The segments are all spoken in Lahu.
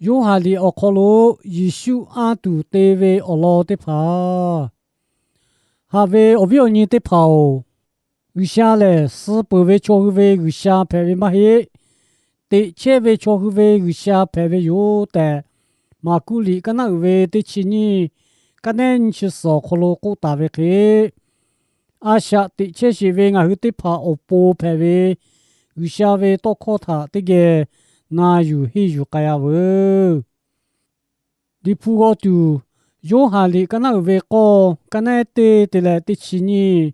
Yoˇhanˬ liꞈ awˬ hk'aw lo Yeˍsuˆ anˇ tuˬ te ve awˬ lawn teˇ hpaˍ. Haꞈ ve awˬ viˉ awˬ nyi teˇ hpaˍ-oˬ, G'uiˬsha lehˬ suh peuˬ ve chaw hui ve G'uiˬsha hpehꞈ ve maˇ heˆ. Teꞈ chehˇ ve chaw hui ve G'uiˬsha hpehꞈ ve yoˬ tehꞈ, Maˍkuˆ liꞈ kaˉ naˉ uiˍ ve teˇ chi nyiˇ, kaˉ nehˉ nyiˇ chi suhˍ awˬ hk'aw lo k'oˆ taˍ ve hk'e, a shaꞈ teꞈ chehˇ sheˍ ve ngaˬ hui teˇ hpaˍ awˬ pon hpehꞈ ve G'uiˬsha ve tawˇ hkawˇ htaꞈ teˇ geh na yuˬ henˇ yuˬ k'ai-a veuˬ. Liꞈ hpu g'aw tuˬ, Yoˇhanˬ liꞈ kaˉ naˉ uiˍ ve k'awˇ, kaˉ nehˉ teˇ te leh teˇ chi nyiˇ,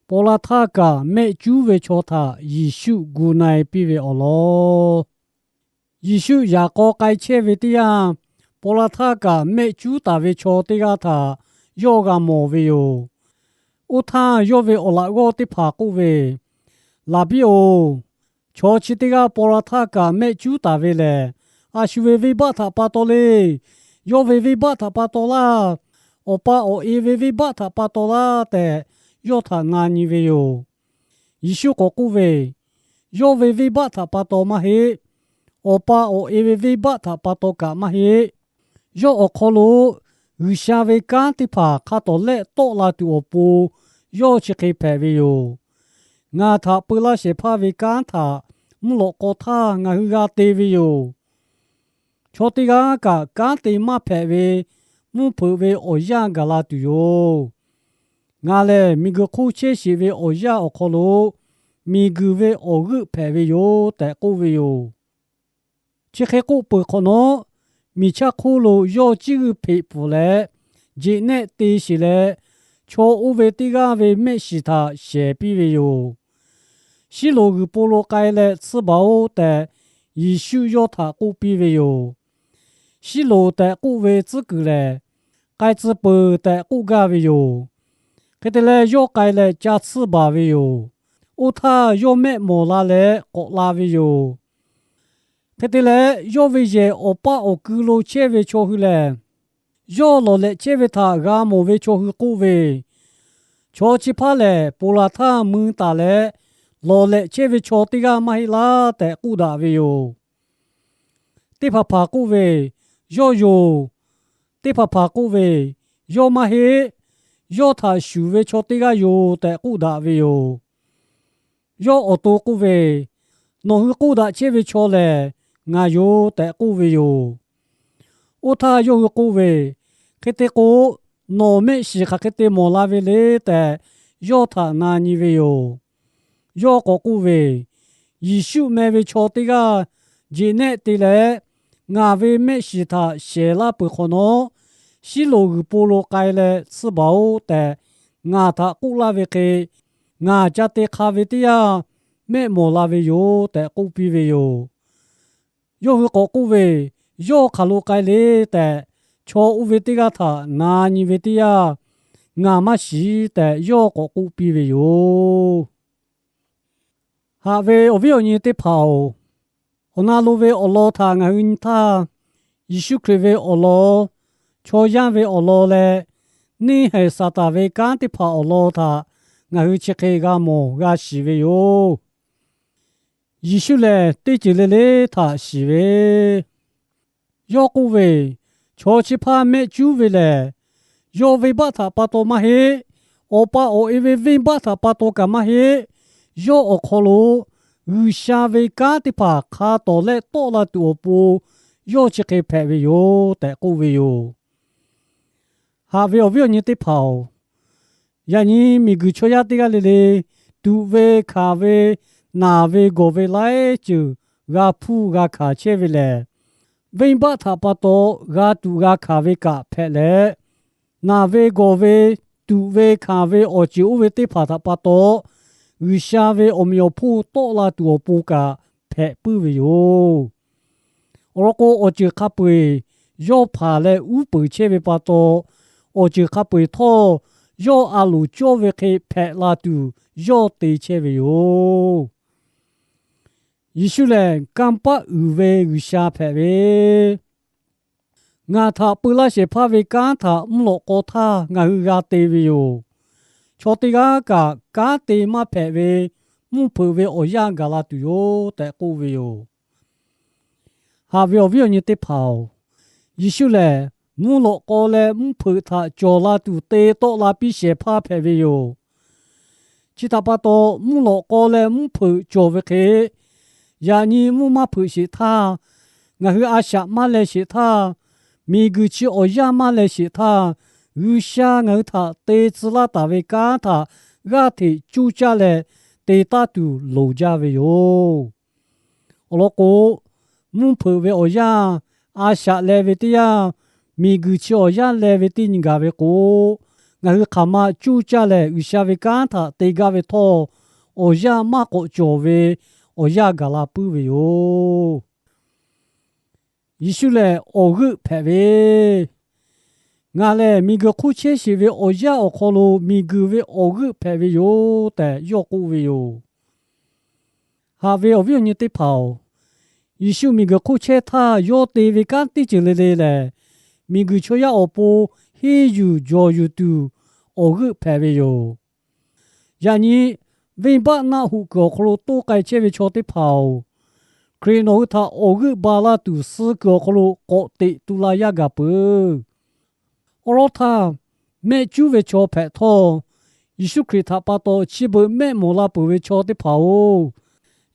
paw la htaˇ kaꞈ mehˆ cuˉ ve chaw htaꞈ Yeˍsuˆ gu na-e piˇ ve awˬ lawn. Yeˍsuˆ yaꞈ k'aw k'ai chehˇ ve teˇ yanˇ, paw la htaˇ kaꞈ mehˆ cuˉ taˍ ve chaw teˇ g'aˇ htaꞈ yawˇ g'a mawˬ ve yoˬ. Oˇ htaˇ yawˇ ve awˬ laꞈ g'awˇ teˇ hpaˍ k'oˆ ve, Laˍbiˆ-oˬ, chaw chi teˇ g'aˇ paw la htaˇ kaꞈ mehˆ cuˉ taˍ ve lehˬ, a shu ve venˇbaˆ htaꞈ pa taw le. Yawˇ ve venˇbaˆ htaꞈ pa taw laˇ. Awˬ pa awˬ e ve venˇbaˆ htaꞈ pa taw laˇ tehꞈ, yawˇ htaꞈ na nyi ve yoˬ. Yeˍsuˆ k'awꞈ k'oˆ ve, Yawˇ ve venˇbaˆ htaꞈ pa taw maˇ heˆ. Awˬ pa awˬ e ve venˇbaˆ htaꞈ pa taw kaꞈ maˇ heˆ. Yawˇ awˬ hk'aw lo G'uiˬsha ve kanˉ teˇ hpaˍ hk'a tawˍ lehˆ tawˆ la tuˬ awˬ pon yawˇ chi hk'e hpehꞈ ve yoˬ. Ngaˬ htaꞈ peu laˇ shehˍ hpaˇ ve kanˉ htaꞈ mvuhˇ lawꞈ k'aw htaˇ ngaˬ hui g'a te ve yoˬ. Chaw teˇ g'aˇ kaꞈ kanˉ te maˇ hpehꞈ ve mvuhˇ hpeuꞈ ve awˬ yanˇ gaˬ la tuˬ yoˬ. Ngaˬ lehˬ miˬguiˬ hk'oˆ chehˇ sheˍ ve awˬ yanˇ awˬ hk'aw lo miˬguiˬ ve awˬ g'euˆ hpehꞈ ve yoˬ tehꞈ k'oˆ ve yoˬ. Chi hk'e k'oˆ peuˬ hk'awꞈ nawˉ, miˬ chaˇ hk'oˆ lo yawˇ ciˇ g'uiˇ hpeꞈ pfuhˍ leh, jeꞈ nehˆ te sheˍ leh, chaw oˇ ve teˇ g'aˇ ve mehˆ shiˍ htaꞈ shehˍ piˇ ve yoˬ. Shiˉloꞈ g'uiˬ po lo k'ai leh tsuhˇ baˬ-oˆ tehꞈ, Yeˍsuˆ yawˇ htaꞈ k'oˆ piˇ ve yoˬ. Shiˉloꞈ tehꞈ k'oˆ ve tcuhˉ kuiˬ lehˬ, k'ai tcuh peuˬ tehꞈ k'oˆ gaˇ ve yoˬ. Hk'e te leh, yawˇ k'ai leh ca tsuhˇ baˬ ve yoˬ. Oˇ htaˇ, yawˇ mehˆ mawˬ la leh k'awꞈ la ve yoˬ. Hk'e te leh, yawˇ ve yehˬ awˬ paˇ awˬ ku lo chehˇ ve chaw hui lehˬ, yawˇ lawˬ lehꞈ chehˇ ve htaꞈ g'a mawˬ ve chaw hui k'oˆ ve, Chaw chi hpaˇ lehˬ, ponˬ laˬ htaˇ mui taˍ leh lawˬ lehꞈ chehˇ ve chaw teˇ g'aˇ maˇ heˆ laˇ tehꞈ k'oˆ daꞈ ve yoˬ. Teˇ hpaˍ hpaˍ k'oˆ ve, Yawˇ yoˬ. Teˇ hpaˍ hpaˍ k'oˆ ve, Yawˇ maˇ heˆ. Yawˇ htaꞈ shuˍ ve chaw teˇ g'aˇ yoˬ tehꞈ k'oˆ daꞈ ve yoˬ. Yawˇ awˬ to k'oˆ ve, Nawˬ hui k'oˆ daꞈ chehˇ ve chaw lehˬ, ngaˬ yoˬ tehꞈ k'oˆ ve yoˬ. Oˇ htaˇ yawˇ hui k'oˆ ve, Hk'e te k'o, nawˬ mehˆ shiˍ hk'aˬ hk'e te mawˬ la ve le tehꞈ, yawˇ htaꞈ na nyi ve yoˬ. Yawˇ k'awꞈ k'oˆ ve, Yeˍsuˆ meh ve chaw teˇ g'aˇ jeꞈ nehˆ te leh, ngaˬ ve mehˆ shiˍ htaꞈ shehˍ laˇ peuˬ hk'awꞈ nawˉ, Shiˉloꞈ g'uiˬ po lo k'ai leh tsuhˇ baˬ-oˆ tehꞈ ngaˬ htaꞈ k'oˆ laˇ ve hk'e, ngaˬ ca te hk'a ve teˇ yanˇ mehˆ mawˬ la ve yoˬ tehꞈ k'oˆ piˇ ve yoˬ. Yawˇ hui k'awꞈ k'oˆ ve, Yawˇ hk'aˬ lo k'ai le tehꞈ, chaw oˇ ve teˇ g'aˇ htaꞈ na nyi ve teˇ yanˇ, ngaˬ maˇ shiˍ tehꞈ yawˇ k'awꞈ k'oˆ piˇ ve yoˬ. Haꞈ ve awˬ viˉ awˬ nyi teˇ hpaˍ-oˬ, awˬ na lo ve awˬ lawn htaꞈ ngaˬ hui nyi htaˇ, Yeˍsuˆ Hkriꞈ ve awˬ lawn, chaw yaˇ ve awˬ lawn leh, neˇ haiˬ Saˍtanˍ ve kanˉ teˇ hpaˍ awˬ lawn htaꞈ ngaˬ hui chi hk'e g'a mawˬ g'a shiˍ ve yoˬ. Yeˍsuˆ lehˬ, teˇ ceuˬ le le htaꞈ shiˍ ve, yawˇ k'oˆ ve, Chaw chi hpaˇ mehˆ cuˉ ve lehˬ, yawˇ venˇbaˆ htaꞈ pa taw maˇ heˆ. Awˬ pa awˬ e ve venˇbaˆ htaꞈ pa taw kaꞈ maˇ heˆ. Yawˇ awˬ hk'aw lo G'uiˬsha ve kanˉ teˇ hpaˍ hk'a tawˍ lehˆ tawˆ la tuˬ awˬ pon, yawˇ chi hk'e hpehꞈ ve yoˬ tehꞈ k'oˆ ve yoˬ. Haꞈ ve awˬ viˉ awˬ nyi teˇ hpaˍ-oˬ, yaꞈ nyi miˬguiˬ chaw yaˇ teˇ g'aˇ le le, tuꞈ ve hkanˍ ve, naˬ ve gawˬ ve laiˉ ceuˬ g'a hpuˇ g'a hkanˍ chehˇ ve lehˬ, venˇbaˆ htaꞈ pa taw g'a tuꞈ g'a hkanˍ ve kaꞈ hpehꞈ leh, naˬ ve gawˬ ve, tuꞈ ve hkanˍ ve awˬ ceuˬ oˇ ve teˇ hpaˍ htaꞈ pa taw, G'uiˬsha ve awˬ meꞈ awˬ hponˇ tawˆ la tuˬ awˬ pon kaꞈ hpehꞈ puiˉ ve yoˬ. Awˬ lawn k'o, awˬ ceuˬ hk'a peu-eˬ yawˇ hpanˍ leh uˉ peunˍ chehˇ ve pa taw, awˬ ceuˬ hk'a peu-eˬ htawˇ yawˇ a loˍ cawˇ ve hk'e hpehꞈ la tuˬ yawˇ te chehˇ ve yoˬ. Yeˍsuˆ lehˬ, kanˇ paˆ uiˍ ve G'uiˬsha hpehꞈ ve, ngaˬ htaꞈ peu laˇ shehˍ hpaˇ ve kanˉ htaꞈ mvuhˇ lawꞈ k'aw htaˇ ngaˬ hui g'a te ve yoˬ. Chaw teˇ g'aˇ kaꞈ kanˉ te maˇ hpehꞈ ve mvuhˇ hpeuꞈ ve awˬ yanˇ gaˬ la tuˬ yoˬ tehꞈ k'oˆ ve yoˬ. Haꞈ ve awˬ viˉ awˬ nyi teˇ hpaˍ-oˬ, Yeˍsuˆ lehˬ mvuhˇ lawꞈ k'aw leh mvuhˇ hpeuꞈ htaꞈ cawˬ la tuˬ te tawˆ la piˇ shehˍ hpaˇ hpehꞈ ve yoˬ. Chi htaꞈ pa taw, mvuhˇ lawꞈ k'aw leh mvuhˇ hpeuꞈ cawˬ ve hk'e, yaꞈ nyi mvuhˇ maˇ hpeuꞈ sheˍ htaˇ, ngaˬ hui a shaꞈ maˇ leh sheˍ htaˇ, miˬguiˬ chi awˬ yanˇ maˇ leh sheˍ htaˇ, G'uiˬsha ngaˬ hui htaꞈ te tcuh laˇ taˍ ve kanˉ htaꞈ g'aˇ hteꞈ coˇ caˇ leh te taˇ tuˬ loˍ jaˇ ve yoˬ. Awˬ lawn k'o, mvuhˇ hpeuꞈ ve awˬ yanˇ, a shaꞈ leh ve teˇ yanˇ, miˬguiˬ chi awˬ yanˇ leh ve teˇ nyi gaˬ ve k'o, ngaˬ hui hk'aˬ ma coˇ caˇ lehˬ G'uiˬsha ve kanˉ htaꞈ te gaˇ ve htawˇ, awˬ yanˇ maˇ k'awꞈ cawˬ ve awˬ yanˇ gaˬ la puiˉ ve yoˬ. Yeˍsuˆ lehˬ awˬ g'euˆ hpehꞈ ve, Ngaˬ lehˬ miˬguiˬ hk'oˆ chehˇ sheˍ ve awˬ yanˇ awˬ hk'aw lo miˬguiˬ ve awˬ g'euˆ hpehꞈ ve yoˬ tehꞈ yawˇ k'oˆ ve yoˬ. Haꞈ ve awˬ viˉ awˬ nyi teˇ hpaˍ-oˬ, Yeˍsuˆ miˬguiˬ hk'oˆ chehˇ htaˇ yawˇ te ve kanˉ teˇ ceuˬ le le lehˬ, miˬguiˬ chaw yaˇ awˬ pon henˇ yuˬ jawˬ yuˬ tuˬ awˬ g'euˆ hpehꞈ ve yoˬ. Yaꞈ nyi venˇbaˆ naˆ hoꞈ kuiˬ awˬ hk'aw lo toˇ k'ai chehˇ ve chaw teˇ hpaˍ-oˬ, Hkriꞈ nawˬ hui htaꞈ awˬ g'euˆ ba la tuˬ suh kuiˬ awˬ hk'aw lo k'awꞈ teꞈ tu la yaˇ gaˬ peuˬ. Awˬ lawn htaˇ, mehˆ cuˉ ve chaw hpehꞈ htawˇ, Yeˍsuˆ Hkriꞈ htaꞈ pa taw chi beuꞈ mehˆ mawˬ la peuˬ ve chaw teˇ hpaˍ-oˬ,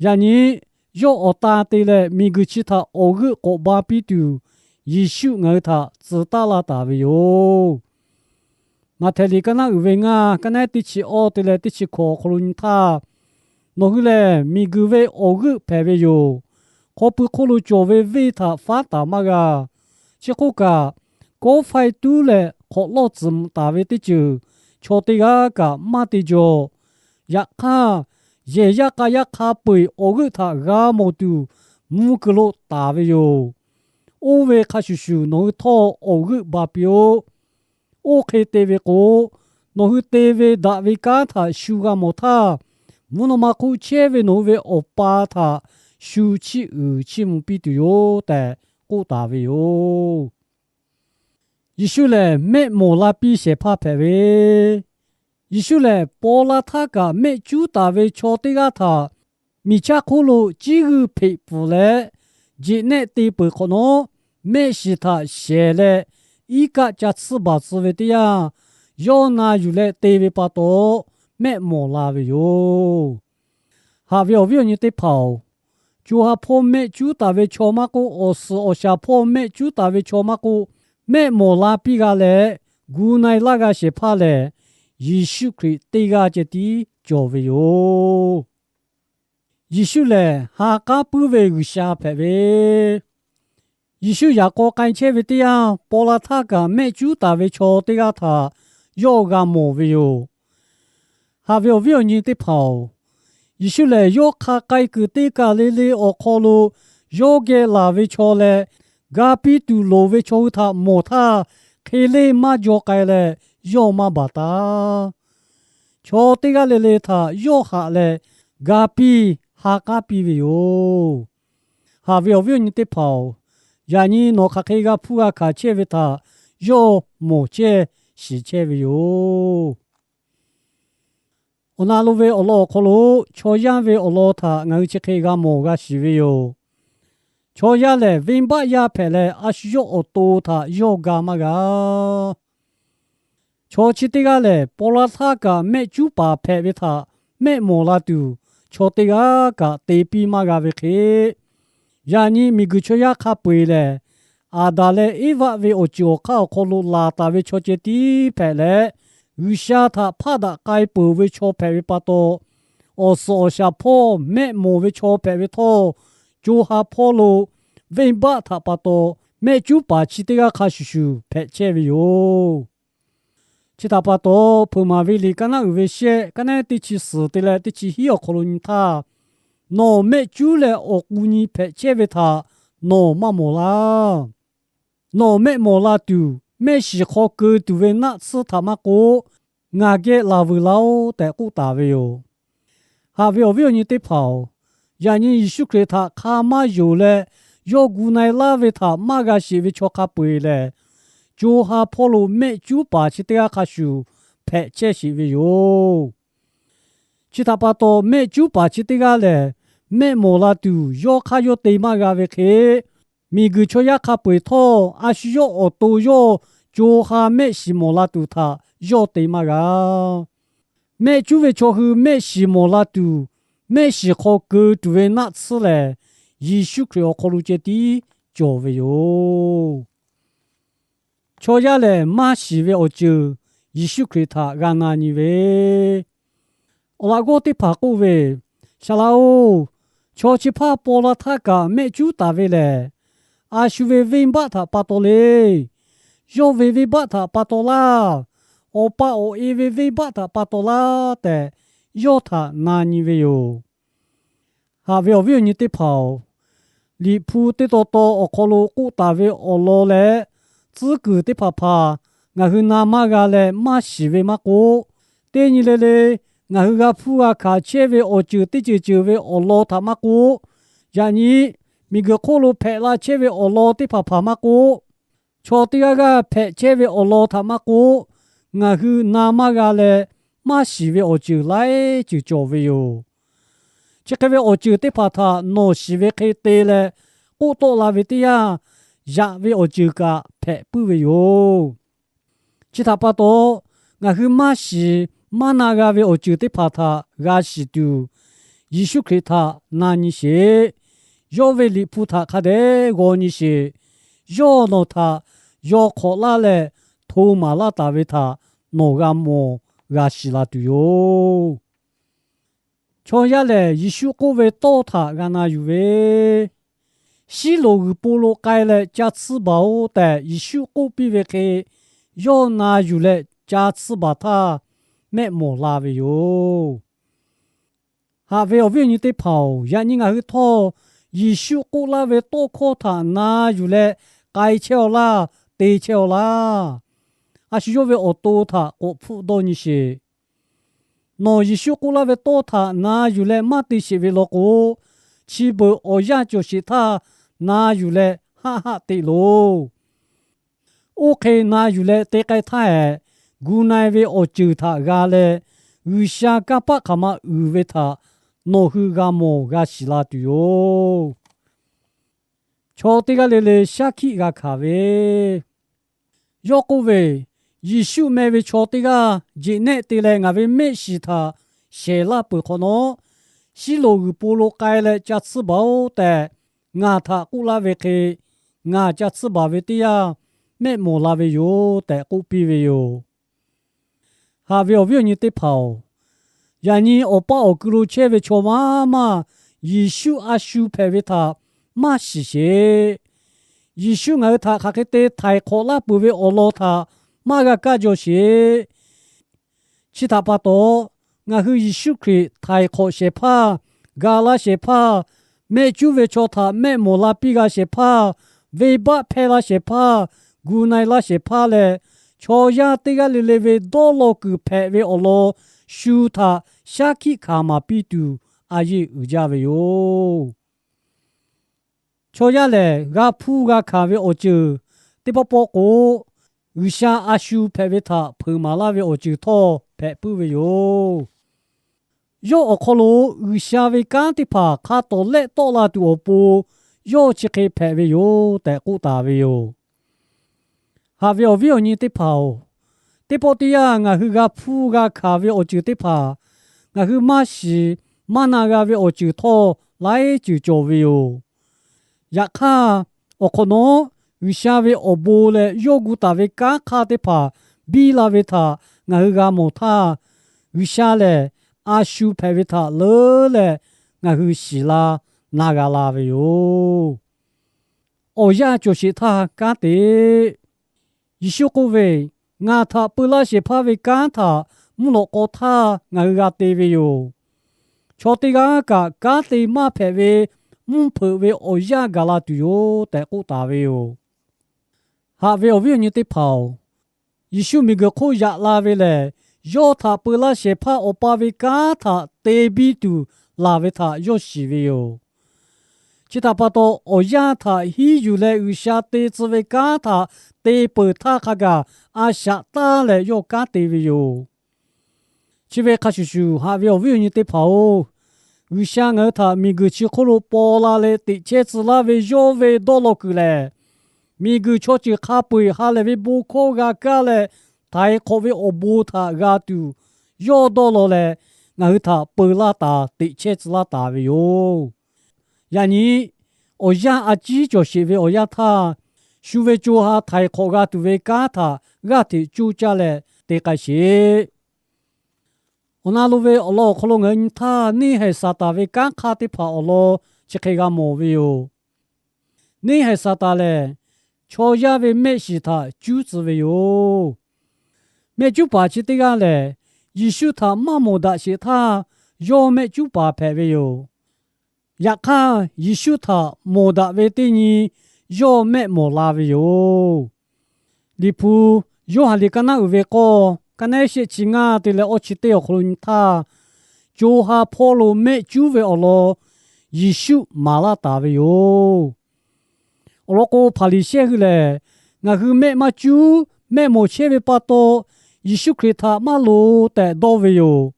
yaꞈ nyi yawˇ awˬ tan te leh miˬguiˬ chi htaꞈ awˬ g'euˆ k'awꞈ ba piˇ tuˬ, Yeˍsuˆ ngaˬ hui htaꞈ tcuh taˉ laˇ taˍ ve yoˬ. Maꞈhtehˍ liꞈ kaˉ naˉ uiˍ ve ngaˇ, kaˉ naˉ teˇ chi awˇ te leh teˇ chi hkawꞈ awˬ hk'aw lo nyi htaˇ, Nawˬ hui lehˬ miˬguiˬ ve awˬ g'euˆ hpehꞈ ve yoˬ. Hk'aw pui hk'oˆ lo cawˬ ve venˇ htaꞈ faˉ taˍ maˇ g'a. Chi hk'oˆ kaꞈ, kawˆ faiˇ tuˉ leh hk'awꞈ lawˇ tcuhˍ mvuh taˍ ve teˇ ceuˬ chaw teˇ g'aˇ kaꞈ maˇ te jaw. Yaꞈ hk'aˇ, yehˬ yaˇ k'a yaˇ hk'a peu-eˬ awˬ g'euˆ htaꞈ g'a mawˬ tuˬ mvuh kuiˬ lo taˍ ve yoˬ. Oˇ ve hk'a shuˍ shuˍ nawˬ hui htawˇ awˬ g'euˆ ba piˇ-oˆ. Oˇ hk'e te ve k'o, nawˬ hui te ve daꞈ ve kanˉ htaꞈ shu g'a mawˬ htaˇ, mvuhˇ naw ma hk'oˆ chehˇ ve nawˬ hui ve Awˬ pa htaꞈ shu chiˇ uiˍ chiˇ mvuh piˇ tuˬ yoˬ tehꞈ k'oˆ taˍ ve yoˬ. Yeˍsuˆ lehˬ mehˆ mawˬ la piˇ shehˍ hpaˇ hpehꞈ ve, Yeˍsuˆ lehˬ paw la htaˇ kaꞈ mehˆ cuˉ taˍ ve chaw teˇ g'aˇ htaꞈ miˬ chaˇ hk'oˆ lo ciˇ g'uiˇ hpeꞈ pfuhˍ leh, jeꞈ nehˆ te peuˬ hk'awꞈ nawˉ, mehˆ shiˍ htaꞈ shehˍ leh iˉ kaˆ ca tsuhˇ baˬ tcuh ve teˇ yanˇ, yawˇ na yuˬ leh te ve pa taw, mehˆ mawˬ la ve yoˬ. Haꞈ ve awˬ viˉ awˬ nyi teˇ hpaˍ-oˬ, co ha hpawˇ mehˆ cuˉ taˍ ve chaw maˇ k'oˆ, awˬ suhˍ awˬ shaˍ hpawˇ mehˆ cuˉ taˍ ve chaw maˇ k'oˆ, mehˆ mawˬ la piˇ g'a leh, gu na-e laˇ g'a shehˍ hpaˇ lehˬ, Yeˍsuˆ Hkriꞈ teˇ g'aˇ ceh tiˉ cawˬ ve yoˬ. Yeˍsuˆ lehˬ ha k'aˉ puiˉ ve G'uiˬsha hpehꞈ ve, Yeˍsuˆ yaꞈ k'aw k'ai chehˇ ve teˇ yanˇ, paw la htaˇ kaꞈ mehˆ cuˉ taˍ ve chaw teˇ g'aˇ htaꞈ yawˇ g'a mawˬ ve yoˬ. Haꞈ ve awˬ viˉ awˬ nyi teˇ hpaˍ-oˬ, Yeˍsuˆ lehˬ yawˇ hk'a k'ai kuiˬ teˇ kaˬ le le awˬ hk'aw lo yawˇ geh laˬ ve chaw leh, ga piˇ tuˬ loˍ ve chaw hui htaꞈ mawˬ htaˇ, hk'e leˇ maˇ jaw k'ai leh yawˇ maˇ baˬ taˍ. Chaw teˇ g'aˇ le le htaꞈ yawˇ haꞈ leh ga piˇ ha k'aˉ piˇ ve yoˬ. Haꞈ ve awˬ viˉ awˬ nyi teˇ hpaˍ-oˬ, yaꞈ nyi nawˬ hk'aˬ hk'e g'a hpuˇ g'a hkanˍ chehˇ ve htaꞈ yawˇ mawˬ chehˇ shiˍ chehˇ ve yoˬ. Awˬ na lo ve awˬ lawn awˬ hk'aw lo chaw yaˇ ve awˬ lawn htaꞈ ngaˬ hui chi hk'e g'a mawˬ g'a shiˍ ve yoˬ. Chaw yaˇ lehˬ, venˇbaˆ yaˇ hpehꞈ leh, a shu yawˇ awˬ to htaꞈ yawˇ ga maˇ g'a. Chaw chi teˇ g'aˇ lehˬ, paw la htaˇ kaꞈ mehˆ cuˉ paˍ hpehꞈ ve htaꞈ mehˆ mawˬ la tuˬ, chaw teˇ g'aˇ kaꞈ te piˇ maˇ g'a ve hk'e, yaꞈ nyi miˬguiˬ chaw yaˇ hk'a peu-eˬ lehˬ, Aˍdanˍ leh Eˇvaˆ ve awˬ ceuˬ awˬ hk'aˇ awˬ hk'aw lo laˬ taˍ ve chaw ceh tiˉ hpehꞈ leh, G'uiˬsha htaꞈ hpaˆ daꞈ k'ai peuˬ ve chaw hpehꞈ ve pa taw, awˬ suhˍ awˬ shaˍ hpawˇ mehˆ mawˬ ve chaw hpehꞈ ve htawˇ, co ha hpawˇ lo venˇbaˆ htaꞈ pa taw mehˆ cuˉ paˍ chi teˇ g'aˇ hk'a shuˍ shuˍ hpehꞈ chehˇ ve yoˬ. Chi htaꞈ pa taw, Hpeuꞈ maˍ ve liꞈ kaˉ naˉ uiˍ ve shehˆ, kaˉ naˉ teˇ chi suhˍ te leh teˇ chi hiˉ awˬ hk'aw lo nyi htaˇ, Nawˬ mehˆ cuˉ leh awˬ k'u nyi hpehꞈ chehˇ ve htaꞈ nawˬ maˇ mawˬ laˇ. Nawˬ mehˆ mawˬ la tuˬ, mehˆ shiˍ hk'aw keu tuˬ ve naˆ tsuhˇ htaꞈ maˇ k'oˆ, ngaˬ geh laˬ vuiˬ laˇ-oˆ tehꞈ k'oˆ taˍ ve yoˬ. Haꞈ ve awˬ viˉ awˬ nyi teˇ hpaˍ-oˬ, yaꞈ nyi Yeˍsuˆ Hkriꞈ htaꞈ hk'a maˇ yonˍ leh, yawˇ gu na-e laˇ ve htaꞈ maˇ g'a sheˍ ve chaw hk'a peu-eˬ lehˬ, co ha hpawˇ lo mehˆ cuˉ paˍ chi teˇ g'aˇ hk'a shuˍ hpehꞈ chehˇ sheˍ ve yoˬ. Chi htaꞈ pa taw, mehˆ cuˉ paˍ chi teˇ g'aˇ lehˬ, mehˆ mawˬ la tuˬ yawˇ hk'aˇ yawˇ te maˇ g'a ve hk'e, Miˬguiˬ chaw yaˇ hk'a peu-eˬ htawˇ, a shu yawˇ awˬ to yawˇ co ha mehˆ shiˍ mawˬ la tuˬ htaꞈ yawˇ te maˇ g'a. Mehˆ cuˉ ve chaw hui mehˆ shiˍ mawˬ la tuˬ, mehˆ shiˍ hk'aw keu tuˬ ve naˆ tsuhˇ lehˬ, Yeˍsuˆ Hkriꞈ awˬ hk'aw lo ceh tiˉ cawˬ ve yoˬ. Chaw yaˇ lehˬ, maˇ shiˍ ve awˬ ceuˬ Yeˍsuˆ Hkriꞈ htaꞈ g'a na nyi ve, awˬ laꞈ g'awˇ teˇ hpaˍ k'oˆ ve, Saˍ laꞈ-oˬ, chaw chi hpaˇ paw la htaˇ kaꞈ mehˆ cuˉ taˍ ve lehˬ, a shu ve venˇbaˆ htaꞈ pa taw le. Yawˇ ve venˇbaˆ htaꞈ pa taw laˇ. Awˬ pa awˬ e ve venˇbaˆ htaꞈ pa taw laˇ tehꞈ, yawˇ htaꞈ na nyi ve yoˬ. Haꞈ ve awˬ viˉ awˬ nyi teˇ hpaˍ-oˬ, Liꞈ hpu teˇ taw taw awˬ hk'aw lo k'oˆ taˍ ve awˬ lawn leh tcuhˉ kuiˬ teˇ hpaˍ hpaˍ ngaˬ hui na maˇ g'a leh maˇ shiˍ ve maˇ k'oˆ, teˇ nyi le le ngaˬ hui g'a hpuˇ g'a hkanˍ chehˇ ve awˬ ceuˬ teˇ ceuˬ ceuˬ ve awˬ lawn htaꞈ maˇ k'oˆ, yaꞈ nyi miˬguiˬ hk'oˆ lo hpehꞈ la chehˇ ve awˬ lawn teˇ hpaˍ hpaˍ maˇ k'oˆ, chaw teˇ g'aˇ g'aˇ hpehꞈ chehˇ ve awˬ lawn htaꞈ maˇ k'oˆ, ngaˬ hui na maˇ g'a leh maˇ shiˍ ve awˬ ceuˬ laiˉ ceuˬ cawˬ ve yoˬ. Chi hk'e ve awˬ ceuˬ teˇ hpaˍ htaꞈ nawˬ shiˍ ve hk'e te leh k'oˆ tawˆ la ve teˇ yanˇ, yaꞈ ve awˬ ceuˬ kaꞈ hpehꞈ puiˉ ve yoˬ. Chi htaꞈ pa taw, ngaˬ hui maˇ shiˍ maˇ na g'a ve awˬ ceuˬ teˇ hpaˍ htaꞈ g'a shiˍ tuˬ, Yeˍsuˆ Hkriꞈ htaꞈ na nyi sheˍ. Yawˇ ve Liꞈ hpu htaꞈ hk'a dehꞈ g'aw nyi sheˍ. Yawˇ nawˬ htaꞈ yaw hk'awꞈ laˇ leh hto maˍ laˇ taˍ ve htaꞈ nawˬ g'a mawˬ g'a shiˍ la tuˬ yoˬ. Chaw yaˇ lehˬ, Yeˍsuˆ k'oˆ ve tawˇ htaꞈ g'a na yuˬ ve, Shiˉloꞈ g'uiˬ po lo k'ai leh ca tsuhˇ baˬ-oˆ tehꞈ Yeˍsuˆ k'oˆ piˇ ve hk'e, yawˇ na yuˬ leh ca tsuhˇ baˬ htaˇ, mehˆ mawˬ la ve yoˬ. Haꞈ ve awˬ viˉ awˬ nyi teˇ hpaˍ-oˬ, yaꞈ nyi ngaˬ hui htawˇ Yeˍsuˆ k'oˆ laˇ ve tawˇ hkawˇ htaꞈ na yuˬ leh k'ai chehˇ-aw laˇ, te chehˇ-aw laˇ. A shu yawˇ ve awˬ to htaꞈ k'awꞈ hpfuhˆ dawˇ nyi sheˍ. Nawˬ Yeˍsuˆ k'oˆ laˇ ve tawˇ htaꞈ na yuˬ leh maˇ te sheˍ ve law k'o, chi beuꞈ awˬ yanˇ cawˬ sheˍ htaˇ na yuˬ leh haˆ haˆ te loˬ. Oˇ hk'e na yuˬ leh te k'ai htaˇ hehꞈ, gu na-e ve awˬ ceuˬ htaꞈ g'a leh, G'uiˬsha kanˇ paˆ hk'aˬ ma uiˍ ve htaꞈ nawˬ hui g'a mawˬ g'a shiˍ la tuˬ yoˬ. Chaw teˇ g'aˇ le le shaˉ hkiˆ g'a hkanˍ ve, yawˇ k'oˆ ve, Yeˍsuˆ meh ve chaw teˇ g'aˇ jeꞈ nehˆ te leh ngaˬ ve mehˆ shiˍ htaꞈ shehˍ laˇ peuˬ hk'awꞈ nawˉ, Shiˉloꞈ g'uiˬ po lo k'ai leh ca tsuhˇ baˬ-oˆ tehꞈ ngaˬ htaꞈ k'oˆ laˇ ve hk'e, ngaˬ ca tsuhˇ baˬ ve teˇ yanˇ, mehˆ mawˬ la ve yoˬ tehꞈ k'oˆ piˇ ve yoˬ. Haꞈ ve awˬ viˉ awˬ nyi teˇ hpaˍ-oˬ, yaꞈ nyi awˬ paˇ awˬ ku lo chehˇ ve chaw maˇ maˇ Yeˍsuˆ a shu hpehꞈ ve htaꞈ maˇ shiˍ sheˍ. Yeˍsuˆ ngaˬ hui htaꞈ hk'aˬ hk'e te htaiˍ hk'awꞈ laˇ peuˬ ve awˬ lawn htaꞈ maˇ g'a kaˇ jaw sheˍ. Chi htaꞈ pa taw, ngaˬ hui Yeˍsuˆ Hkriꞈ htaiˍ hk'awꞈ shehˍ hpaˇ, ga laˇ shehˍ hpaˇ, mehˆ cuˉ ve chaw htaꞈ mehˆ mawˬ la piˇ g'a shehˍ hpaˇ, venˇbaˆ hpehˇ laˇ shehˍ hpaˇ, gu na-e laˇ shehˍ hpaˇ leh, chaw yaˇ teˇ g'aˇ le le ve dawˇ law kuiˬ hpehꞈ ve awˬ lawn shu htaꞈ shaˉ hkiˆ hkanˍ maˍ piˇ tuˬ a yeˇ uiˍ jaˇ ve yoˬ. Chaw yaˇ lehˬ, g'a hpuˇ g'a hkanˍ ve awˬ ceuˬ teˇ pawˆ pawˆ k'o, G'uiˬsha a shu hpehꞈ ve htaꞈ hpeuꞈ maˍ laˇ ve awˬ ceuˬ htawˇ hpehꞈ puiˉ ve yoˬ. Yawˇ awˬ hk'aw lo G'uiˬsha ve kanˉ teˇ hpaˍ hk'a tawˍ lehˆ tawˆ la tuˬ awˬ pon, yawˇ chi hk'e hpehꞈ ve yoˬ tehꞈ k'oˆ taˍ ve yoˬ. Haꞈ ve awˬ viˉ awˬ nyi teˇ hpaˍ-oˬ, teˇ pawˆ teˇ yanˇ ngaˬ hui g'a hpuˇ g'a hkanˍ ve awˬ ceuˬ teˇ hpaˍ, ngaˬ hui maˇ shiˍ maˇ na g'a ve awˬ ceuˬ htawˇ laiˉ ceuˬ cawˬ ve yoˬ. Yaꞈ hk'aˇ, awˬ hk'awꞈ nawˉ G'uiˬsha ve awˬ bon leh yawˇ gu taˍ ve kanˉ hk'aˇ teˇ hpaˍ biˇ la ve htaꞈ ngaˬ hui g'a mawˬ htaˇ, G'uiˬsha lehˬ a shu hpehꞈ ve htaꞈ leuˉ leh ngaˬ hui shiˍ la na g'a la ve yoˬ. Awˬ yanˇ cawˬ sheˍ htaˇ kanˉ te. Yeˍsuˆ k'oˆ ve, Ngaˬ htaꞈ peu laˇ shehˍ hpaˇ ve kanˉ htaꞈ mvuhˇ lawꞈ k'aw htaˇ ngaˬ hui g'a te ve yoˬ. Chaw teˇ g'aˇ kaꞈ kanˉ te maˇ hpehꞈ ve mvuhˇ hpeuꞈ ve awˬ yanˇ gaˬ la tuˬ yoˬ tehꞈ k'oˆ taˍ ve yoˬ. Haꞈ ve awˬ viˉ awˬ nyi teˇ hpaˍ-oˬ, Yeˍsuˆ miˬguiˬ hk'oˆ yaꞈ la ve lehˬ, yawˇ htaꞈ peu laˇ shehˍ hpaˇ Awˬ pa ve kanˉ htaꞈ te biˇ tuˬ laˬ ve htaꞈ yawˇ shiˍ ve yoˬ. Chi htaꞈ pa taw, awˬ yanˇ htaꞈ hiˉ yuˬ leh G'uiˬsha te tcuh ve kanˉ htaꞈ te peuˬ htaˇ hk'a gaˬ a shaꞈ taˇ leh yawˇ kanˉ te ve yoˬ. Chi ve hk'a shuˍ shuˍ, haꞈ ve awˬ viˉ awˬ nyi teˇ hpaˍ-oˬ, G'uiˬsha ngaˬ hui htaꞈ miˬguiˬ chi hk'oˆ lo paw la leh teꞈ chehˇ tcuh laˇ ve yawˇ ve dawˇ law kuiˬ lehˬ, miˬguiˬ chaw ceuˬ hk'a peu-eˬ ha lehˬ ve bon hkawˇ g'a kaˇ leh, htaiˍ hk'awꞈ ve awˬ bon htaꞈ g'a tuˬ yawˇ dawˇ law leh, ngaˬ hui htaꞈ peu laˇ taˍ, teꞈ chehˇ tcuh laˇ taˍ ve yoˬ. Yaꞈ nyi, awˬ yanˇ a ciˉ cawˬ sheˍ ve awˬ yanˇ htaˇ, shu ve co ha htaiˍ hk'awꞈ g'a tuˬ ve kanˉ htaꞈ g'aˇ hteꞈ coˇ caˇ leh te k'ai sheˍ. Awˬ na lo ve awˬ lawn awˬ hk'aw lo ngaˬ hui nyi htaˇ, neˇ haiˬ Saˍtanˍ ve kanˉ hk'aˇ teˇ hpaˍ awˬ lawn chi hk'e g'a mawˬ ve yoˬ. Neˇ haiˬ Saˍtanˍ lehˬ, chaw yaˇ ve mehˆ shiˍ htaꞈ cuˉ tcuh ve yoˬ. Mehˆ cuˉ paˍ chi teˇ g'aˇ lehˬ, Yeˍsuˆ htaꞈ maˇ mawˬ daꞈ sheˍ htaˇ, yawˇ mehˆ cuˉ paˍ hpehꞈ ve yoˬ. Yaꞈ hk'aˇ, Yeˍsuˆ htaꞈ mawˬ daꞈ ve teˇ nyi yawˇ mehˆ mawˬ la ve yoˬ. Liꞈ hpu Yoˇhanˬ liꞈ kaˇ naˉ uiˍ ve k'awˇ, kaˇ naˉ shehˆ chi ngaˇ te leh awˇ chi teˇ awˬ hk'aw lo nyi htaˇ, co ha hpawˇ lo mehˆ cuˉ ve awˬ lawn Yeˍsuˆ maˍ laˇ taˍ ve yoˬ. Awˬ lawn k'o, Hpaˍriˍsehˇ hui lehˬ, ngaˬ hui mehˆ maˇ cuˉ, mehˆ mawˬ chehˇ ve pa taw, Yeˍsuˆ Hkriꞈ htaꞈ maˇ loˍ tehꞈ dawˇ ve yoˬ.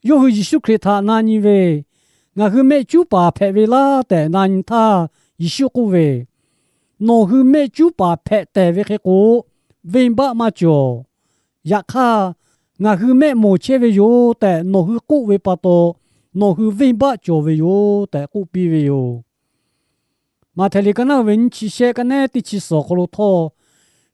Yawˇ hui Yeˍsuˆ Hkriꞈ htaꞈ na nyi ve, Ngaˬ hui mehˆ cuˉ paˍ hpehꞈ ve laˇ tehꞈ na nyi htaˇ, Yeˍsuˆ k'oˆ ve, Nawˬ hui mehˆ cuˉ paˍ hpehꞈ tehˬ ve hk'e k'o, venˇbaˆ maˇ cawˬ. Yaꞈ hk'aˇ, ngaˬ hui mehˆ mawˬ chehˇ ve yoˬ tehꞈ nawˬ hui k'oˆ ve pa taw, nawˬ hui venˇbaˆ cawˬ ve yoˬ tehꞈ k'oˆ piˇ ve yoˬ. Maꞈhtehˍ liꞈ kaˇ naˉ uiˍ ve nyiˇ chi shehˆ kaˇ naˉ teˇ chi suhˍ awˬ hk'aw lo htawˇ,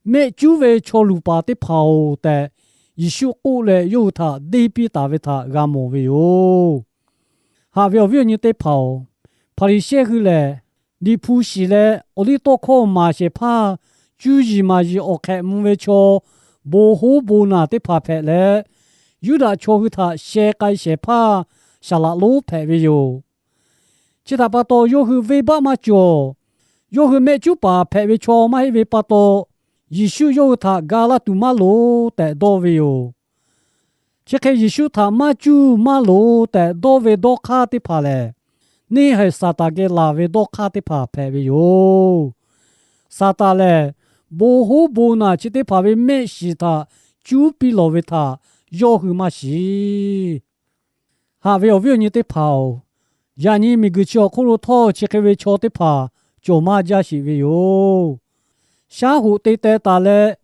mehˆ cuˉ ve chaw luˬ paˍ teˇ hpaˍ-oˬ tehꞈ, Yeˍsuˆ k'oˆ leh yawˇ hui htaꞈ deˇ piˇ taˍ ve htaꞈ g'a mawˬ ve yoˬ. Haꞈ ve awˬ viˉ awˬ nyi teˇ hpaˍ-oˬ, Hpaˍriˍsehˇ hui lehˬ, Liꞈ hpu shiˍ leh awˬliˇtawˇhkawˇ maˍ shehˍ hpaˇ, cuˇ yiˍ maˍ yiˍ awˬ hk'ehꞈ mvuh ve chaw, bon hoˉ bon naˬ teˇ hpaˍ hpehꞈ leh, Yuˇdaꞈ chaw hui htaꞈ sheh k'ai shehˍ hpaˇ saˍ laꞈ lonˉ hpehꞈ ve yoˬ. Chi htaꞈ pa taw, yawˇ hui venˇbaˆ maˇ cawˬ. Yawˇ hui mehˆ cuˉ paˍ hpehꞈ ve chaw maˇ heˆ ve pa taw, Yeˍsuˆ yawˇ hui htaꞈ ga laˇ tuˬ maˇ loˍ tehꞈ dawˇ ve yoˬ. Chi hk'e Yeˍsuˆ htaꞈ maˇ cuˇ maˇ loˍ tehꞈ dawˇ ve dawˇ hk'aˇ teˇ hpaˍ lehˬ, neˇ haiˬ Saˍtanˍ geh laˬ ve dawˇ hk'aˇ teˇ hpaˍ hpehꞈ ve yoˬ. Saˍtanˍ lehˬ, bon hoˉ bon naˬ chi teˇ hpaˍ ve mehˆ shiˍ htaꞈ cuˉ piˇ lawˬ ve htaꞈ yawˇ hui maˇ shiˍ. Haꞈ ve awˬ viˉ awˬ nyi teˇ hpaˍ-oˬ, yaꞈ nyi miˬguiˬ chi awˬ hk'oˆ lo htawˇ chi hk'e ve chaw teˇ hpaˍ cawˬ maˇ jaˇ sheˍ ve yoˬ. Shaˉ hoꞈ te teh taˍ leh,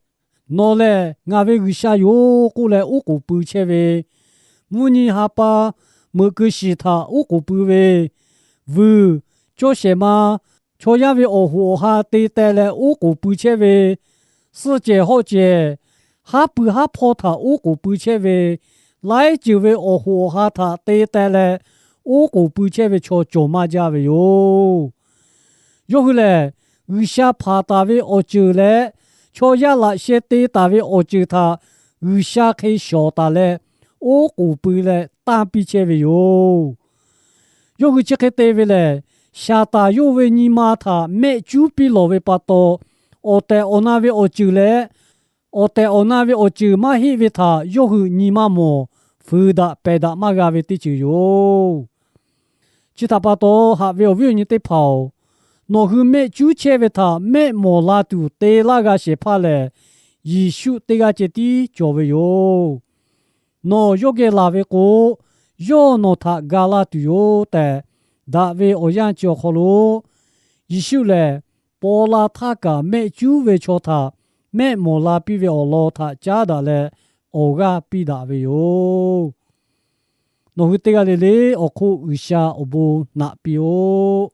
Nawˬ lehˬ ngaˬ ve G'uiˬsha yoˬ k'oˆ leh oˉ k'oˍ pui chehˇ ve, mvuhˇ nyi ha pa meuꞈ keu shiˍ htaꞈ oˉ k'oˍ pui ve, vuiˬ, cawˇ shehˍ ma, chaw yaˇ ve awˬ hoꞈ awˬ ha te teh leh oˉ k'oˍ pui chehˇ ve, suhˆ cehˬ hawˆ cehˬ, haˉ pui haˉ hpawˇ htaꞈ oˉ k'oˍ pui chehˇ ve, laiˉ ceuˬ ve awˬ hoꞈ awˬ ha htaꞈ te teh leh oˉ k'oˍ pui chehˇ ve chaw cawˬ maˇ jaˇ ve yoˬ. Yawˇ hui lehˬ, G'uiˬsha hpanˍ taˍ ve awˬ ceuˬ leh chaw yaˇ laꞈ sheh te taˍ ve awˬ ceuˬ htaꞈ G'uiˬsha hk'e shawˍ taˍ leh oˉ k'oˍ pui leh tanˇ piˇ chehˇ ve yoˬ. Yawˇ hui chi hk'e te ve lehˬ, Saˍtanˍ yawˇ hui ve nyi ma htaꞈ mehˆ cuˉ piˇ lawˬ ve pa taw, awˬ tehˬ awˬ na ve awˬ ceuˬ leh awˬ tehˬ awˬ na ve awˬ ceuˬ maˇ heˆ ve htaꞈ yawˇ hui nyi maˇ mawˬ, fuiˍ daꞈ pehˬ daꞈ maˇ g'a ve teˇ ceuˬ yoˬ. Chi htaꞈ pa taw, haꞈ ve awˬ viˉ awˬ nyi teˇ hpaˍ-oˬ, nawˬ hui mehˆ cuˉ chehˇ ve htaꞈ mehˆ mawˬ la tuˬ te laˇ g'a shehˍ hpaˇ lehˬ, Yeˍsuˆ teˇ g'aˇ ceh tiˉ cawˬ ve yoˬ. Nawˬ yawˇ geh laˬ ve k'o, yawˇ nawˬ htaꞈ ga laˇ tuˬ yoˬ tehꞈ, daꞈ ve awˬ yanˇ chi awˬ hk'aw lo Yeˍsuˆ lehˬ, paw la htaˇ kaꞈ mehˆ cuˉ ve chaw htaꞈ mehˆ mawˬ la piˇ ve awˬ lawn htaꞈ caˉ daꞈ leh awˬ g'aˇ piˇ daꞈ ve yoˬ. Nawˬ hui teˇ g'aˇ le le awˬ hk'oˆ G'uiˬsha awˬ bon naꞈ piˇ-oˆ.